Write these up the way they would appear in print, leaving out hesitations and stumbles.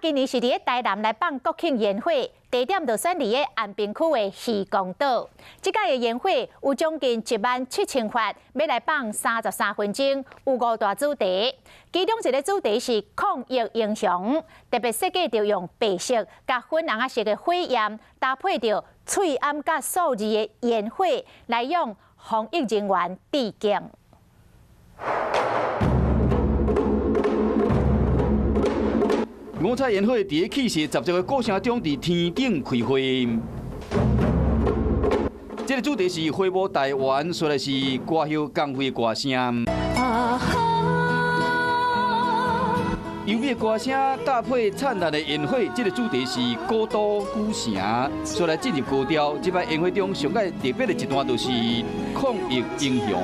今年是佇咧台南來放國慶煙火，地點就選佇咧安平區的漁光島。這擺的煙火有將近1萬7千發，欲來放33分鐘，有五大主題。其中一个主題是抗疫英雄，特別設計著用白色佮粉紅仔色的火焰，搭配著喙罨佮數字的煙火，來向防疫人員致敬。五彩煙火佇咧氣勢十足的鼓聲中，佇天頂開花。這个主題是揮舞台灣，紲來是歌後江蕙歌聲。優美的歌聲搭配燦爛的煙火，這个主題是古都古城。紲來進入高潮，這擺煙火中上蓋特別的一段就是抗疫英雄。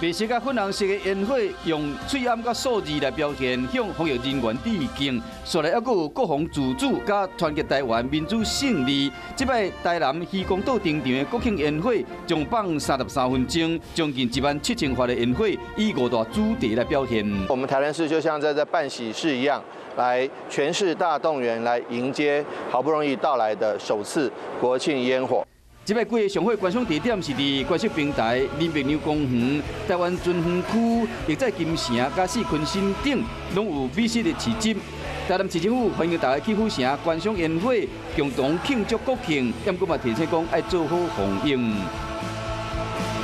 白色佮粉紅色的煙火，用喙罨佮數字來表現，向防疫人員致敬。紲來猶閣有國防自主佮團結台灣民主勝利。這擺台南漁光島登場的國慶煙火，將放33分鐘，將近1萬7千發的煙火，以五大主題來表現。我們台南市就像在辦喜事一樣，來全市大動員來迎接好不容易到來的首次國慶煙火。這擺幾个上好觀賞地點是佇觀色平台、林默娘公園、台灣尊園區，亦在金城、佮四坤新頂，攏有美食的市集。台南市政府歡迎大家去府城觀賞煙火，共同慶祝國慶。毋過嘛提醒講愛做好防疫。